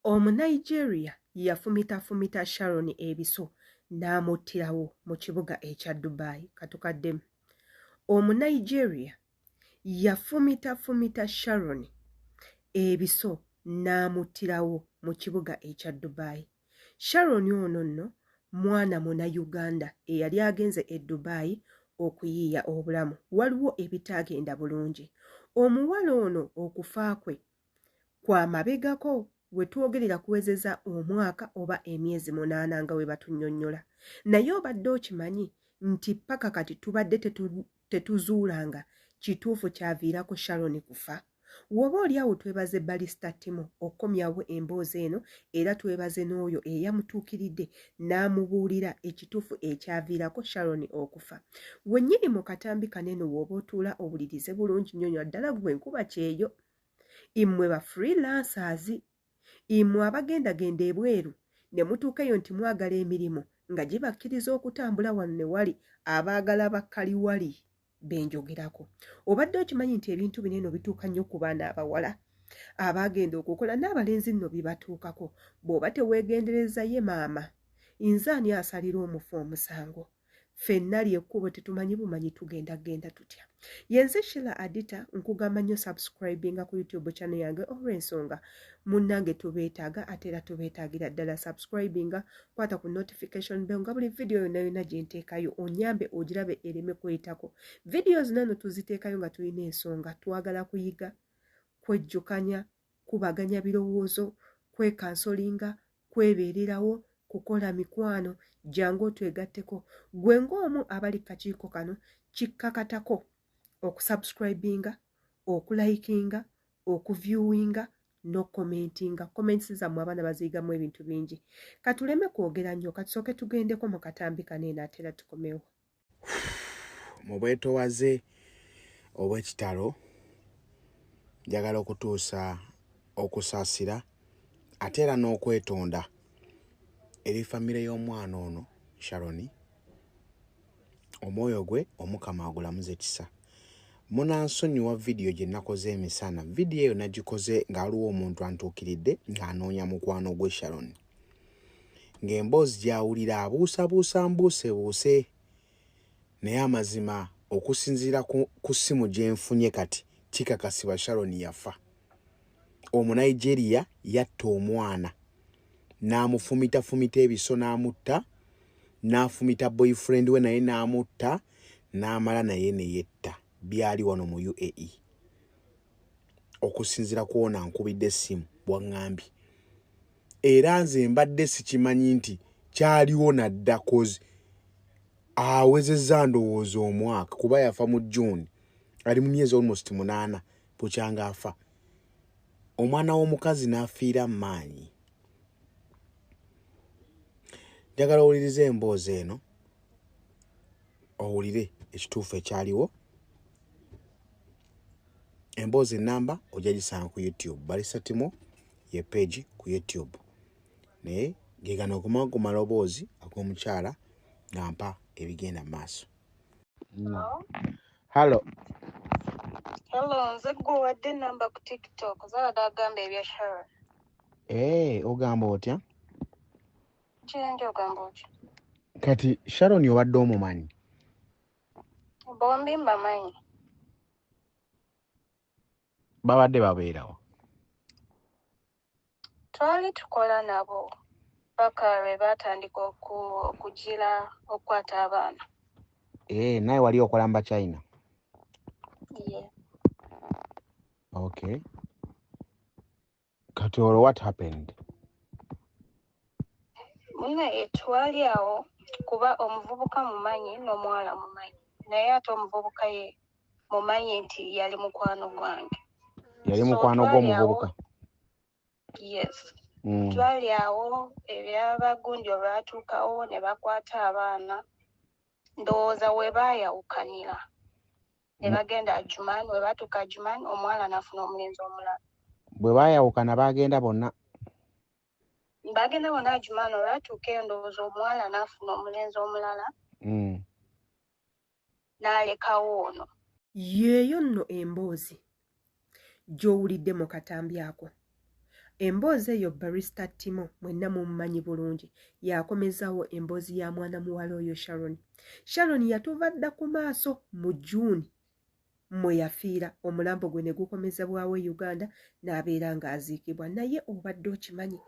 Omunigeria yafumitafumita Sharon ebiso n'amuttirawo mu kibuga ekya Dubai. Katukaddemu. Omunigeria yafumitafumita Sharon ebiso n'amuttirawo mu kibuga ekya Dubai. Sharon ono nno mwana Munnayuganda eyali agenze e Dubai okuyiiya obulamu. Waliwo ebitaagenda bulungi. Omuwala ono okufa kwe kwa mabegako we twogerera kuwezeza omwaka oba emyezi 8 nga we batunnyonnyola. Naye obadde okimanyi nti paka kati tubadde tetuzuulanga kituufu kyaviirako Sharon kufa? Woba oli awo twebaze Barista Timo okukomyawo emboozi eno era twebaze n'oyo eyamutuukiridde n'amubuulira ekituufu ekyaviirako Sharon okufa. Wennyini mu katambi kano eno w'oba otuula owulirize bulungi nnyo nnyo ddala gwe nkuba kyeyo. Immwe ba freelancers, immwe abagendagenda ebweru ne mutuuka eyo nti mwagala emirimu nga gibakkiriza okutambula wano ne wali, abaagala bakkaliwali benjogerako. Obadde okimanyi nti ebintu bino eno bituuka nnyo ku baana abawala abaagenda okukola n'abalenzi nno bibatuukako. Bw'oba teweegendereza ye maama, nze ani asalira omufu omusango? Ffenna ly'ekkubo tetumanyi bumanyi tugenda genda tutya. Yenze Sheila Adita, nkugamba nnyo subscribinga ku YouTube channel yange olw'ensonga munnange tubeetaaga ate era tubeetaagira ddala. Subscribinga, kwata ku notification bell nga buli video yonna yonna gye nteekayo onyambe ogirabe ereme kweyitako. Video zino eno tuziteekayo nga tulina ensonga, twagala kuyiga, kwejjukanya, kubaganya birowoozo, kwekansolinga, kwebeererawo, kukola mikwano. Jangu otwegatteko gwe ng'omu abali kakiiko kano kikkakatako okusubscribinga, okulayikinga, okuviewinga n'okukomentinga. Comments zammwe abaana baziyigamu ebintu bingi. Katuleme kwogera nnyo, katusooke tugendeko mu katambi kano eno ate era tukomewo. Mu bwetowaze obw'ekitalo njagala okutuusa okusaasira ate era n'okwetonda eri famire y'omwana ono Sharon. Omwoyo gwe Omukama agulamuze kisa. Munansonyiwa vidiyo gye nakoze emisana. Vidiyo eyo nagikoze ng'aliwo omuntu antuukiridde ng'anoonya mukwano gwe Sharon, ng'emboozi gy'awulira abuusabuusa mbuusebuuse, naye amazima okusinziira ku ssimu gye nfunye kati kikakasibwa Sharon yafa. Omunigeria yatta omwana n'amufumitafumita ebiso n'amutta, n'afumita boyfriend we naye n'amutta, n'amala naye ne yetta. Byali wano mu UAE. Okusinziira ku ono ankubidde essimu bwaŋŋambye, era nze mbadde sikimanyi nti kyaliwo nadda, 'cause awezezza ndowooza omwaka kuba yafa mu June, ali mu myezi almost 8 bukyanga afa. Omwana w'omukazi n'afiira mu maanyi. Njagala owulirize emboozi eno owulire ekituufu ekyaliwo. Emboozi enamba ojja gisanga ku YouTube, Barista Timo ye page ku YouTube, naye gegano okuma ku maloboozi ag'omukyala nga mpa ebigenda mu maaso. Hallo. Hello, nze gwe wadde enamba ku TikTok, zabadde agamba ebya Sharon. Ee, ogamba otya? Kyenje, ogamba otya? Kati Sharon obadde omumanyi? Bombi mbamanyi. Babadde babeerawo? Twali tukola nabo paka lwe baatandika okugira okukwata abaana. Ee, naye wali okola mu Bachina? Yeah. Okay, kati olwo what happened? Munaye twali awo kuba omuvubuka mumanyi n'omuwala mumanyi, naye ate omuvubuka ye mumanyi nti yali mukwano gwange. Yali So, mukwano twali gw'omuvubuka? Yes. Twali awo ebyabagundi olwatuukawo ne bakwata abaana, ndowooza we baayawukanira ne bagenda Ajuman. We batuuka Ajuman, omuwala n'afuna omulenzi omulala. Bwe baayawukana baagenda bonna? Bagenda bonna Ajuman. Olwatuuka eyo ndowooza omuwala n'afuna omulenzi omulala n'alekawo ono. Yeeyo nno emboozi gy'owulidde mu katambi ako. Emboozi eyo Barista Timo mwenna mumumanyi bulungi, yakomezaawo emboozi ya mwana muwala oyo Sharon. Sharon yatuva dda ku maaso mu June mwe yafiira, omulambo gwe ne gukomezebwawo e Uganda n'abeera ng'aziikibwa. Naye obadde okimanyi,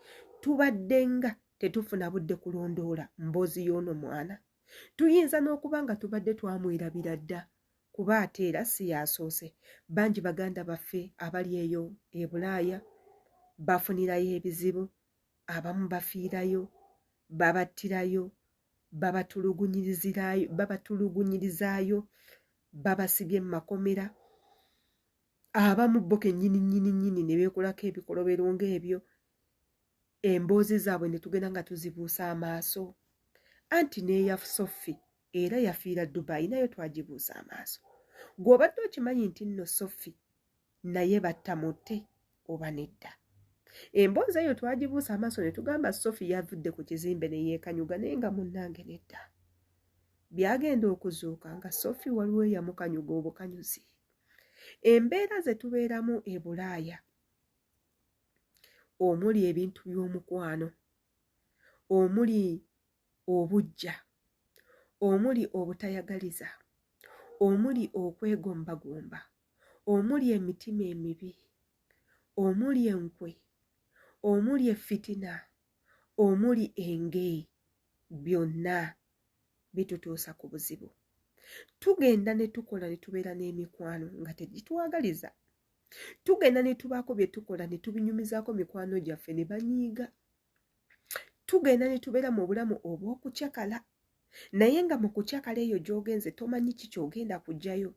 tubadde nga tetufuna budde kulondoola mboozi y'ono mwana. Tuyinza n'okuba nga tubadde twamwerabira dda, kuba ate era si yasoose. Bangi baganda baffe abali eyo e Bulaaya bafunirayo ebizibu, abamu bafiirayo, babattirayo, babatulugunyirizaayo, babasibye mu makomera, abamu bo kennyini nnyini nnyini ne beekolako ebikolobero ng'ebyo. Emboozi zaabwe ne tugenda nga tuzibuusa amaaso. Anti n'eya Sophie era yafiira Dubai, nayo twagibuusa amaaso. Gw'obadde okimanyi nti nno Sophie naye batta mutte oba nedda? Emboozi eyo twagibuusa amaaso ne tugamba Sophie yavudde ku kizimbe ne yeekanyuga, naye nga munnange nedda. Byagenda okuzuuka nga Sophie waliwo eyamukanyuga obukanyuzi. Embeera ze tubeeramu e Bulaaya omuli ebintu by'omukwano, omuli obuggya, omuli obutayagaliza, omuli okwegombagomba, omuli emitima emibi, omuli enkwe, omuli effitina, omuli enge, byonna bitutuusa ku buzibu. Tugenda ne tukola ne tubeera n'emikwano nga tegitwagaliza. Tugenda ne tubaako bye tukola ne tubinyumizaako mikwano gyaffe ne banyiiga. Tugenda ne tubeera mu bulamu obw'okucakala, naye nga mu kucakala eyo gy'ogenze tomanyi ki ky'ogenda kuggyayo.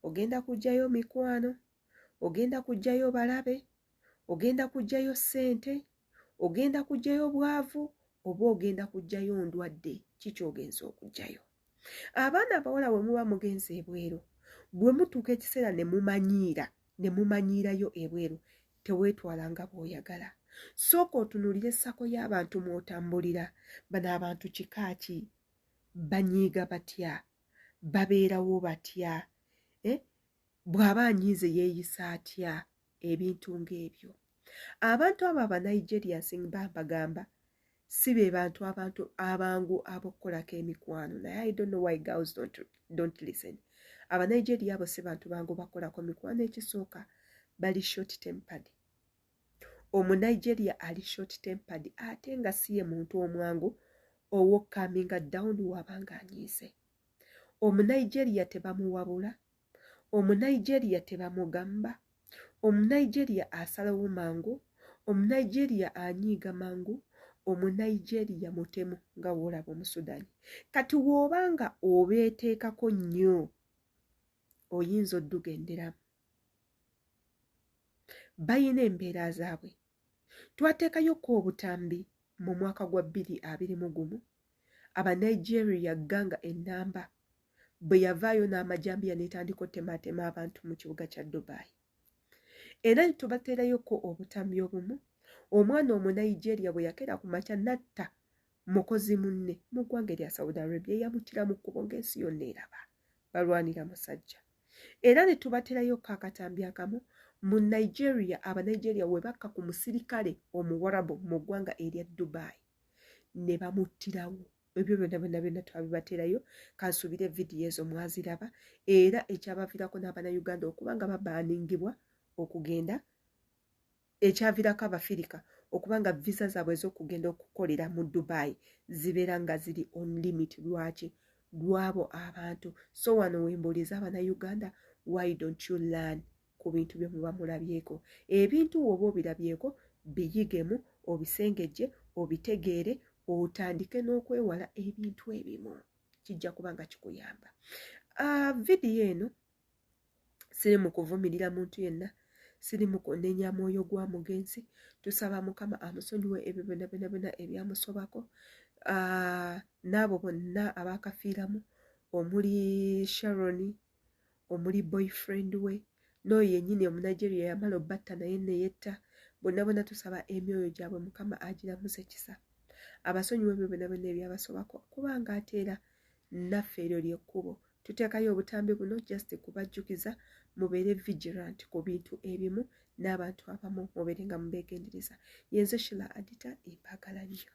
Ogenda kuggyayo mikwano, ogenda kuggyayo balabe, ogenda kuggyayo ssente, ogenda kuggyayo bwavu, oba ogenda kuggyayo ndwadde. Ki ky'ogenza okuggyayo? Abaana abawala bwe muba mugenze ebweru, bwe mutuuka ekiseera ne mumanyiira, ne mumanyiirayo ebweru, teweetwala nga bw'oyagala. Sooka otunuulire sako y'abantu mw'otambulira. Bano abantu kika ki? Banyiiga batya? Babeerawo batya? Bw'aba anyiize yeeyisa atya? Ebintu ng'ebyo. Abantu abo Abanigeria nsinga mbagamba si be bantu abantu abangu ab'okukolako emikwano, naye I don't know why girls don't listen. Abanigeria abo si bantu bangu bakolako mikwano. Ekisooka, bali short tempered. Omunigeria ali short tempered, ate nga si ye muntu omwangu ow'okucalminga down wabanga anyiize. Omunigeria tebamuwabula, Omunigeria tebamugamba, Omunigeria asalawo mangu, Omunigeria anyiiga mangu, Omunigeria mutemu nga w'olaba Omusudani. Kati w'obanga obeeteekako nnyo, oyinza oddugenderamu. Bayina embeera zaabwe. Twateekayoko obutambi mu mwaka gwa 2021, Abanigeria gang ennamba bwe yavaayo n'amajambiya n'etandika ottemaatema abantu mu kibuga kya Dubai. Era ne tubateerayoko obutambi obumu, omwana Omunigeria bwe yakeera ku makya n'atta mukozi munne mu ggwanga erya Saudi Arabia, yamuttira mu kkubo ng'ensi yonna eraba, balwanira musajja. Era ne tubateerayoko akatambi akamu mu Nigeria, Abanigeria we bakka ku musirikale Omuwarabu mu ggwanga erya Dubai ne bamuttirawo. Ebyo byonna byonna byonna twabibateerayo. Kansuubire vidiyo ezo mwaziraba, era ekyabaviirako n'Abannayuganda okuba nga babaningibwa okugenda, ekyaviirako Abafirika okuba nga visa zaabwe ez'okugenda okukolera mu Dubai zibeera nga ziri on limit. Lwaki? Lwabo abantu. So wano wembuuliza Abannayuganda, why don't you learn ku bintu bye muba mulabyeko? Ebintu woba obirabyeko, biyigemu, obisengejje, obitegeere, otandike n'okwewala ebintu ebimu, kijja kuba nga kikuyamba. Vidiyo eno siri mu kuvumirira muntu yenna, siri mu kunenya mwoyo gwa mugenzi. Tusaba Mukama amusonyiwe ebyo byonna byonna byonna ebyamusobako, n'abo bonna abakafiiramu, omuli Sharon, omuli boyfriend we, n'oyo yennyini Omunigeria yamala obbatta naye neyetta. Bonna bonna tusaba emyoyo gyabwe Mukama agiramuze kisa, abasonyiwe ebyo byonna byonna ebyabasobako, kubanga ate era naffe eryo lyekkubo. Tuteekayo obutambi buno just kubajjukiza mubeere vigilant ku bintu ebimu n'abantu abamu, mubeere nga mubeegendereza. Yenze Shila Adita, empagala nnyo.